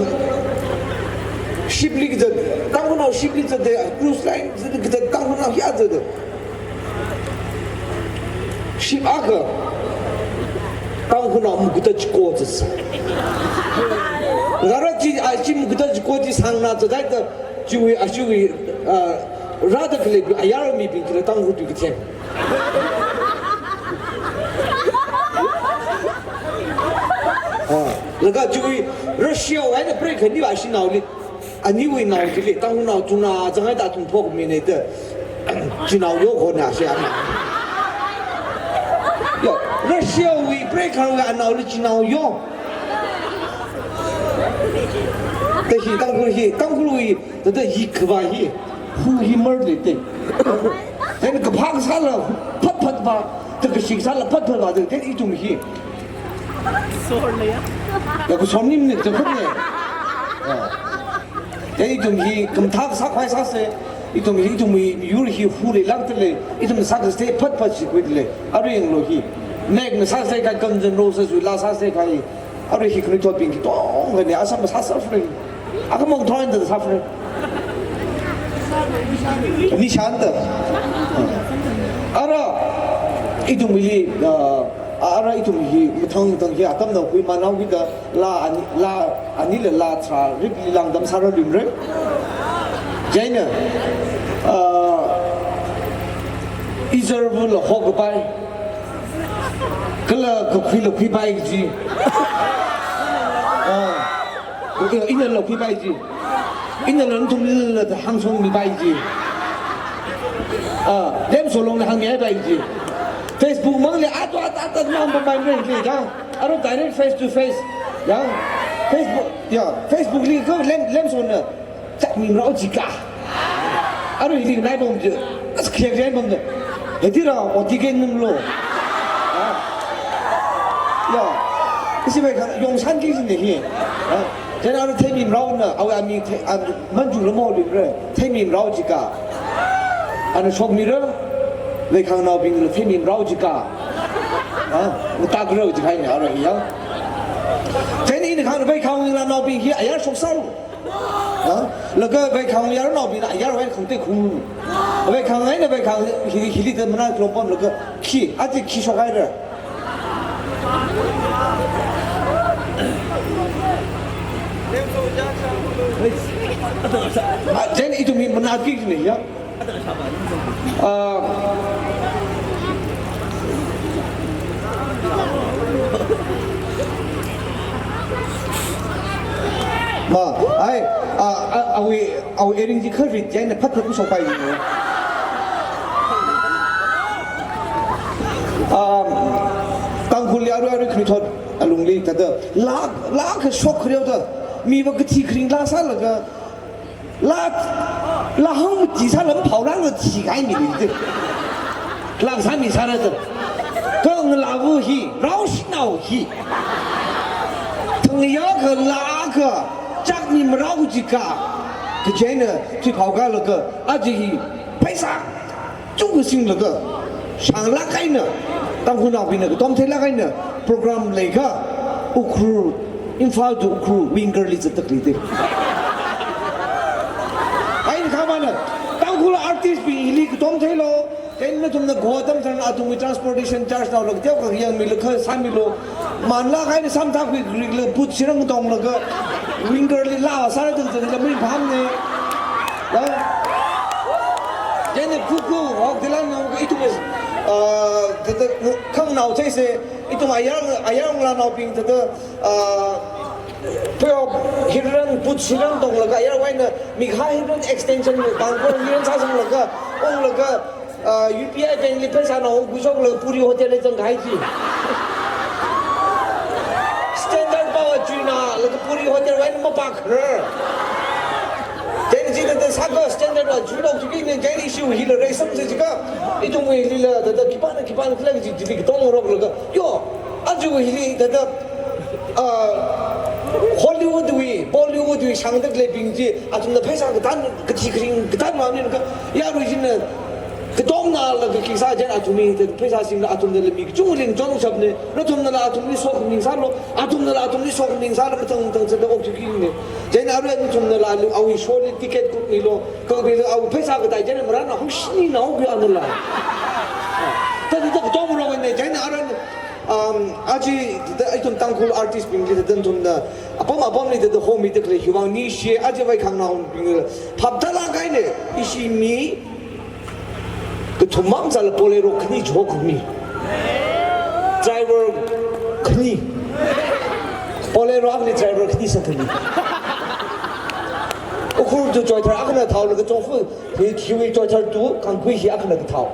ship li kazat, Tangkhulnao ship li kazat, cruise line, kazat, Tangkhulnao hiya kazat. Ship akha, Tangkhulnao mukuta chiko kazat. Ngara chi, ah, chi mukuta chiko chi sangna kazat, chiwui, ah, chiwui, ah, rāda khalei ayar mibing chila Tangkhul tui kathem. Ah, laga chiwui Russia wui eina break khani va shinaoli. Aniwui nao chili, Tangkhulnao chuna, zangai ta thung phok mi ne te. Chinao yo kho na shi ana. Yo, Russia wui break khani anaoli chinao yo. Te hi Tangkhul hi, Tangkhulwui, te te hi khava hi. Hu hi mer le te. Then kaphang sāla phat phat va, te kashik sāla phat phat va, te, te ithum hi. Sorry ya. Ya, ku somnim ne, te phat ne. Ah. Te ithum hi, kamthak sākhavai sāse, ithum hi, ithum hi, yur hi, hu le lang te le, ithum sākasei phat phat shi kwit le, arui yanglu hi. Mek na sāse ka Guns N' Roses wui la sāse ka hi. Arui hi khanuithotbing kitong kani asam sā suffering. Akhamang thon da suffering. Nishan da. Ara, ithum hili, ah, ara ithum hi mathang mathang hi atam na hui manao hi da la ani, la ani la la tra rip li langdam sāra limre. Chieina, ah, izarvu la hok bai. Kala kakhui la khui bai ji. Ah. Ina la khui bai ji. Ina la nathum la ta hāngshong mi bai ji. Ah, lemso long la hāng mi bai ji. Facebook mang le atu atu atu mang ba bai le le da. Aro direct face to face. Ya. Facebook, ya, Facebook li ko lem, lemso na. Chak mimrao jika. Aro hili nai bom je. As kya kya bom je. Hadi ra oti ke nung lo. Ya. Ya. Isi bai kha yong san ki sin ne hi. Ya. Jana aro thei mimrao na, awa mi thei, am, manju lo mo lim re. Thei mimrao jika. Ana shok mi re. Vaikhangnaobing lo thei mimrao jika. Ha? Utak rao jika ne aro hi ya. Jana ina khang vaikhang la naobing hi ayar shok sal. Ha? Laga vaikhang yarnaobingna ayar vai khang te khung. Vaikhang eina vaikhang hi, hili te mana klom pam laga khi, ati khi shok hai ra. Ah, jen ithum hi mana ki ne ya. Ah. Ma, ai, ah, ah, awui, awui earring chi kharit jaina phat phat shok pai ni. Ah, Tangkhul li arui arui khanuithot alungli tada la, la kashok khareo da. Mi va kathi kharing la sālaga, la, la hang mati sāla phao rang la thi kai mi li. Lang sā mi sāra ta. Kang la vu hi, rao shinao hi. Thang ya ka la ka, chak mi marao jika. Ka jaina, chi phao ka la ka, aji hi, paisa. Chungkha singlaga, shanglāk eina, Tangkhulnaobingna katom theilāk eina, program leikha, Ukhrul, Imphal to Ukhrul, winger li zattak li de. Ai khamana, Tangkhul artist bing hili katom theilo, Chieina nathumna go atam tharan athumwui transportation charge naolaga teokha yangmilaga sāmilu. Manlāk eina samthak khuikhuilaga boot shirang tonglaga Winger li laa sāra tang tang la mi phamne. Ya. Chieina khuku hok dilan nao ithum, ah, thāda khanganao theise, ithum ayar, ayar ngalānaobing thāda, ah, pheohiran boot shirang tonglaga ayarwui eina mikha hiran extension bangkor hiran sāsanglaga, onglaga, ah, U P I bank li pheisā naokhuishoklaga Puri Hotel li zangkahai chi. Standard pao achuina laga Puri Hotel wui eina mapākharar. Chieina chithāda sākha Standard va chuilok chuki ne chieina ishiwui hila reisangsa jiakha, ithumwui hilila thāda khipāna khipāna khala chi chili katongaroklaga, yo, aja hili thāda, ah, Hollywood wui, Bollywood wui shāngda khaleibing chi, athumna pheisā kathan, kathi kharing kathan vāmnina kha, yarui china katongnalaga khi sā chieina athumwui thāda pheisā singla athumnala mi kachungkha lingchon shapne, nathumnala athumli sokhami sālu, athumnala athumli sokhami sāla mathang mathang sāda okthuikine. Chieina arui nathumnala alu awui show li ticket kukmilu, kukmilu awui pheisā katai chieina marān hungshini naokhui anala. Thāda thāda katongarokne, chieina arui Um, aja thāda ithum Tangkhul artist bingli thāda nathumna apam apamli thāda homida khalei hiwui vang ningshi, aja Vaikhangnaobingli phap thalāk eina ishi mi kathum mang sāla Bolero khani chihokmi. Driver khani. Bolero akhali driver khani sākhami. Ukhrul to Choithar akhana thaolaga chongfu hi, hiwui Choithar to Kangpokpi hi akhana kathao.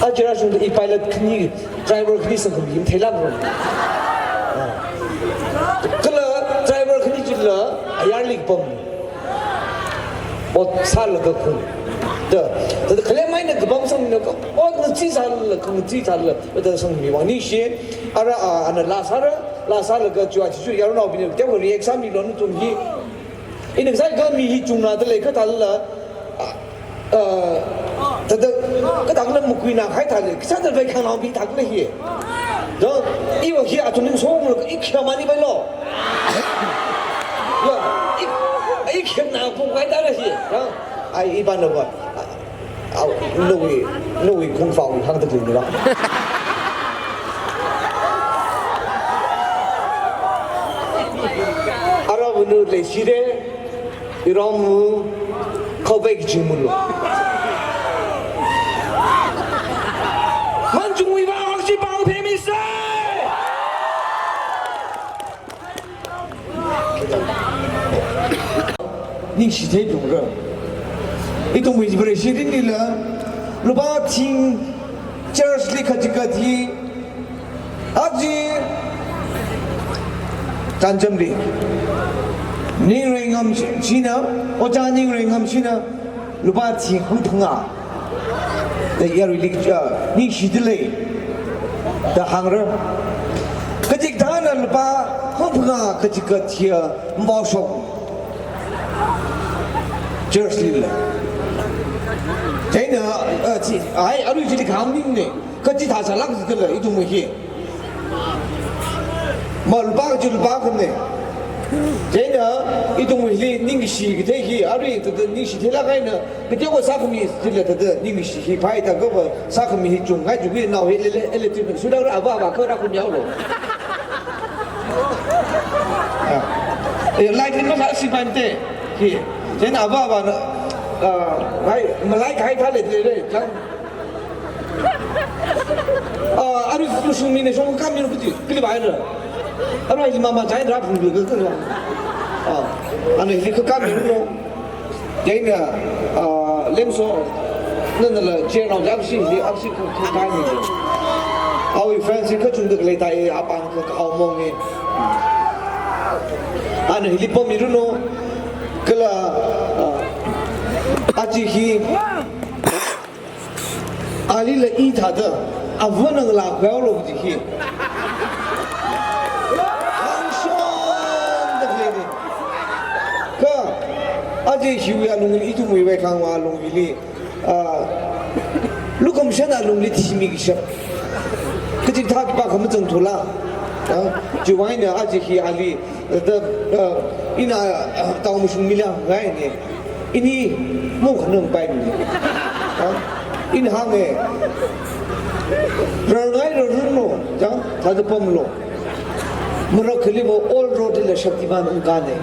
Aja rāshungda i pilot khani, driver khani sākhami matheilākra. Kala driver khani chila ayarli kapam. Ot sālaga khun. Da, da, da khalei maina kapam sangna kha, otna chi sāla, khun chi sāla, da sangmi vang ningshi. Ara, a, ana laa sāra, laa sālaga chiwui chi chi yaruinaobingna teokha react sāmilu nathum hi. Ina kasā kha mi hi chungna dalei kathāla, ah, ah, thāda, kathāla makuina kahai thālei, kasā dalei khangna mi thālei hi. Do, iva hi athum ningshonglaga, i khayā mani bailo. Ya, i, i khayāna pung kahai thālei hi. Ya, ai, i bana ba. Au, nawui, nawui kungfawui hāngda khalei nira. Ara vunu leishire, iromu, khaopai kachimulu. Manchungwui vang hangshi pao phemisa. Ningshi theilungra. Ithumwui Vareshi mirinlila, lupā thing church li kachikathi, aja Tanjamli. Ningreingam shina, Ojā Ningreingam shina, lupā thing hangphangā. Da yaruili, ah, ningshi dalei. Da hāngra. Kachikathāna lupā hangphangā kachikathi, ah, mvao shok. Church lila. Chieina, ah, chi, ai, arui chili kham ningne. Kachithā sālāk zikala, ithumwui hi. Ma lupā kachi lupā khane. Chieina, ithumwui hili ningshi kathei hi, arui thāda ningshi theilāk eina, kateokha sākhami chila thāda ningshi hi phāi thākha va, sākhami hi chungngai chungngai nao hi le le, electric suilāk ra ava ava kha rākhum yaolo. Ah. Eh, light ni masā si pante. Hi. Chieina ava ava na, ah, vai, malai kahai thālei le le, chang. Ah, arui mashungmine shong kami no kuti, kili bai ra. Arui mama chai ra phung lu ka ka. Ah, ana hi ka kami no. Chieina, ah, lemso, nanala chair nao jam si, li ap si ka, ka kami no. Awui friends kachungda khalei thāi, apāng ka, ka aomong e. Ana hili pammiruno, kala, ah, aja hi, alila i thāda, avāna ngalā khuihaolo kaji hi. Hāngshon da khalei ni. Kha, aja hiwui alungli, ithumwui Vaikhangwui alungli, ah, lukhamashan alungli thimi kashap. Kachikathā khipākha mazangthula. Ah, chiwui vang eina aja hi ali, da, ah, ina, ah, tao mashungmila ngai ni. Ini mukhanang pai ni. Ah? Ina hānga. Rarngai rarunlu, chang, thāda pamlu. Marakhaliva all road la Shaktiman ungkāna.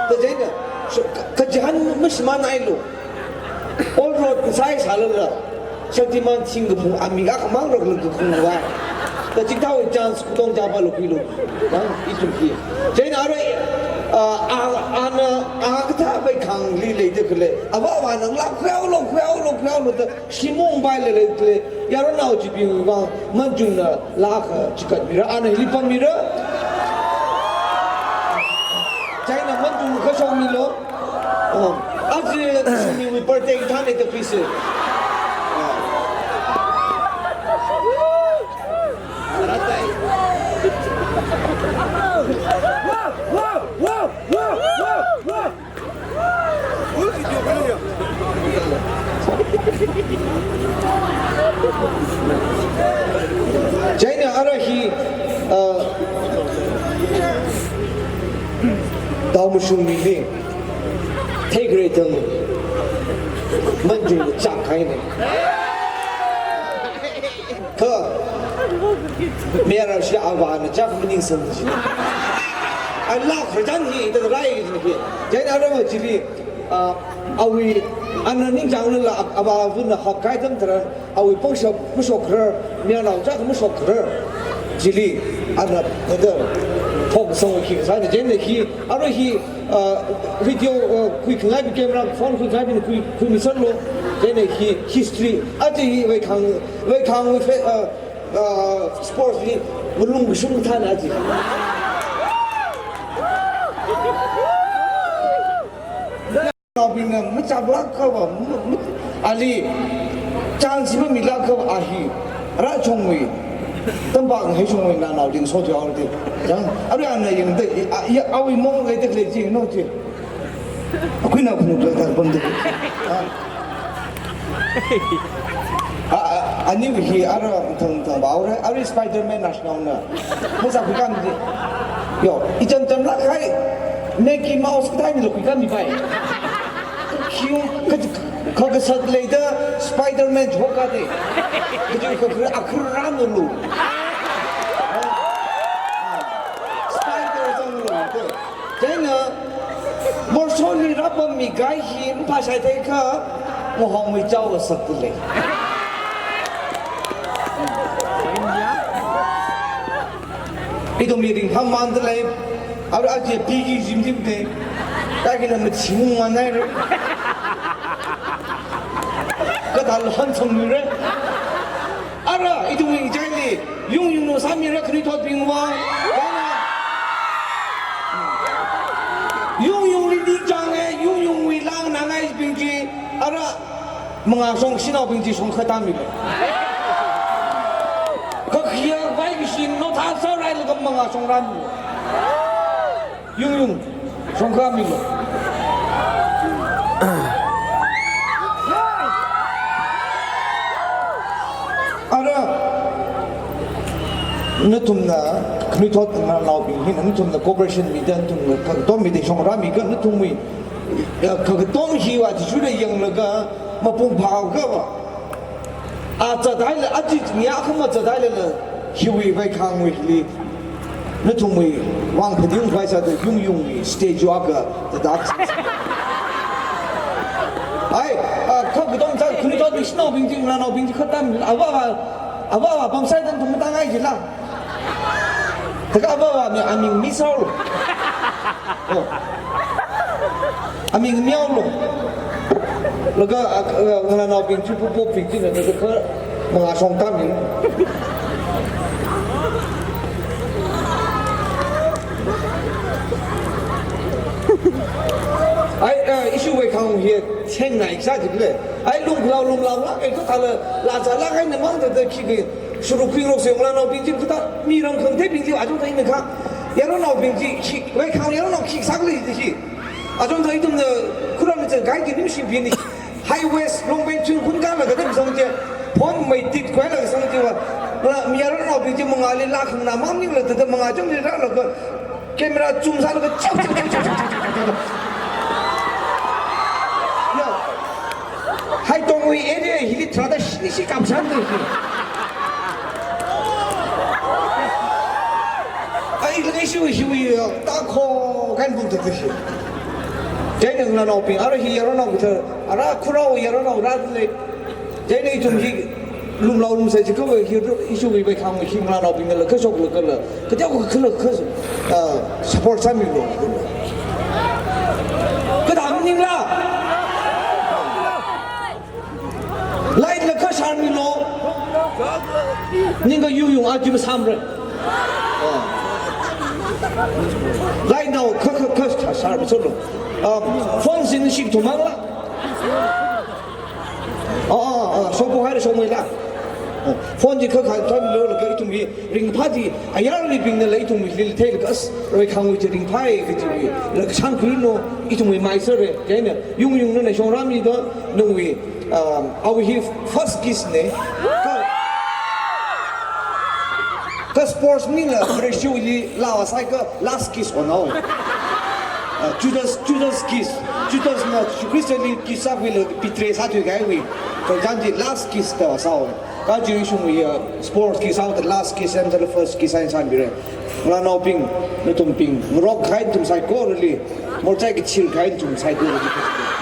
Tachieina, sh-, ka-, kachihān mashimānailu. All road kasai sālala. Shaktiman thingkaphung amik akhamang rākhala kakhungva. Tachithāwui chance kutong chapa lokhuilu. Chang, ithum hi. Chieina arui, ah, ah, ana, ah, kathā Veikhangli leida khalei. Avāvana ngalā khuihaolu, khuihaolu, khuihaolu da shimung paila leikhalei yaronao chibingwui vang Manchungna laa akha chikatmira, ana hili pammira. Chieina Manchungna kashokmilu. Oh, aja Shumi birthday thāna da pisi. Chieina arui hi, uh, Daomashung mili theikharei thang Manchungna chāngkahaina. Kha, mayarā shi avāna chāk maningsang chi. Ala khararchan hi, ita rai hi. Chieina arui chili, ah, awui, ana ningchānglala avāvana hapkahai atam tharan, awui pangshap mashokkharar, mayarnao chāk mashokkharar. Chili, ana, nada, phongsang khi sāna, chieina hi, arui hi, ah, video, ah, khuikhangai camera, phone khuikhangai khui, khuimiserlu, chieina hi history, aja hi Veikhang, Veikhangwui fe-, ah, ah, sports li malung kashung thāna aja. Naobingna machaklāk akhava, ma-, ma-, ali chance mamilāk akhava a hi. Rāchungwui, tampakna haichungwui nanaobing sothuihaoda. Chang, arui ana yangda, a, ya, awui mong leida khalei chi, no chi. Akhuina phunuk leida pamda. Ah. A, a, aniwui hi arui thang, thang baore, arui Spider-Man naoshinaona. Masākhuikāmara. Yo, icham chamlāk kahai Mickey Mouse kathāna lo khuikāmipai. Khiung, ka, ka, kasat leida Spider-Man chihokāda. Kaji ka, ka, akhur rāmulu. Spider zanglu. Chieina, Morsholi rāpammi kahai hi maphāshai theiakha, ngahongwui chao asakta lei. Ithum mirin hangmanda lei, arui aja piki jimjimda, kaikhana maching nganaira. Kathāla hanchang mira. Ara, ithumwui ngachaili, Yungyungna sāmira khanuithotbingwui vang. Yungyungli ningchānga, Yungyungwui laa nganāngaibing chi, ara, mangāshong shanaobing chi shongkha tāmira. Kakhiya vaikashi notha sārailaga mangāshong rāmira. Yungyung, shongkha milu. Ara, nathumna, khanuithot ngarānaobing hina, nathumna cooperation mida, nathumna kakatom mida shong rāmiakha, nathumwui, ya, kakatom hiva athishurda yanglaga, mapung phāhaoakha va. Azat haila, aja mi akhama azat hailala, hiwui Veikhangwuili, nathumwui vang phaning khavai sāda Yungyungwui statue akha tāda. Ai, a, kakatom sā, khanuithotbing shanaobing chi, ngarānaobing chi khatam, avāva, avāva pamsai dan thum tāngai jila. Taka avāva mi, aming misaolu. Oh. Aming miaolu. Laga, a, a, ngarānaobing chi pupupbing china, laga kha mangāshong tāmi. Ai, a, ishi Veikhang hi, theng nai sā jile. Ai, lungkhalao, lunglaolāk, ai, kha thāla, lazālāk eina mang tāda khi kha, shuruk khuingarok sā ngarānaobing chi kathā, mi ramkhang theibing chi, achungda ina kha. Yaronnaobing chi, khi, Veikhang yaronnaobing khi sākhala chi khi. Achungda ithumna, khuram chi, gai ki nim shim bini. High waist, long pant, chun khun kala kathā mi sāng chi. Phone mei tit khuilaga sāng chiva. Ngarā, mi yaronnaobing chi mangāli laa khanganā mang maningla tāda mangā chungli rālaga. Camera zoom sālaga chau, chau, chau. Yo. Tongwui area hili tharāda shini shi kamshan de hi. Ai, lei shui shui, ta kho kan bung ta shi. Chieina nganānaobing, ara hi yaronao kathar, ara khurao yaronao rāda lei. Chieina ithum hi lumlao lumsai chi kawai hi, ishiwui veikhangwui hi nganānaobingnala kashok lakala, kateokha khala kha, ah, support sāmilu. Kathā maningla? Light la kha shārmilu. Ningkha yung yung aji masāmara. Ah. Light nao kha kha kha shārmisālu. Ah, phone sing shik thumangla. Ah, ah, ah, shokpo haira shokmeila. Ah, phone chi kha kha thānlu laga ithumwui ringphā chi, ayarlibingnala ithumwui hili theilaga as, veikhangwui chi ringphāi kajiwui, la kashān khuilu, ithumwui mai sāra, chieina, yung yung nana shongrāmida, nawui, um, awui hi first kiss na. Kha, kha sports maningla, ratio li la wa sai kha last kiss onao. Uh, Judas, Judas kiss. Judas na Jishu Khristali kiss sākhuilaga betray sāthuikahaiwui. Kha chān chi last kiss da sāo. Kaji ishungwui, uh, sports kiss sāo the last kiss and the first kiss eina sāmira. Nganānaobing, nathumbing, ngarokkahai nathum saikorali, morchai kachirkahai nathum saikorali.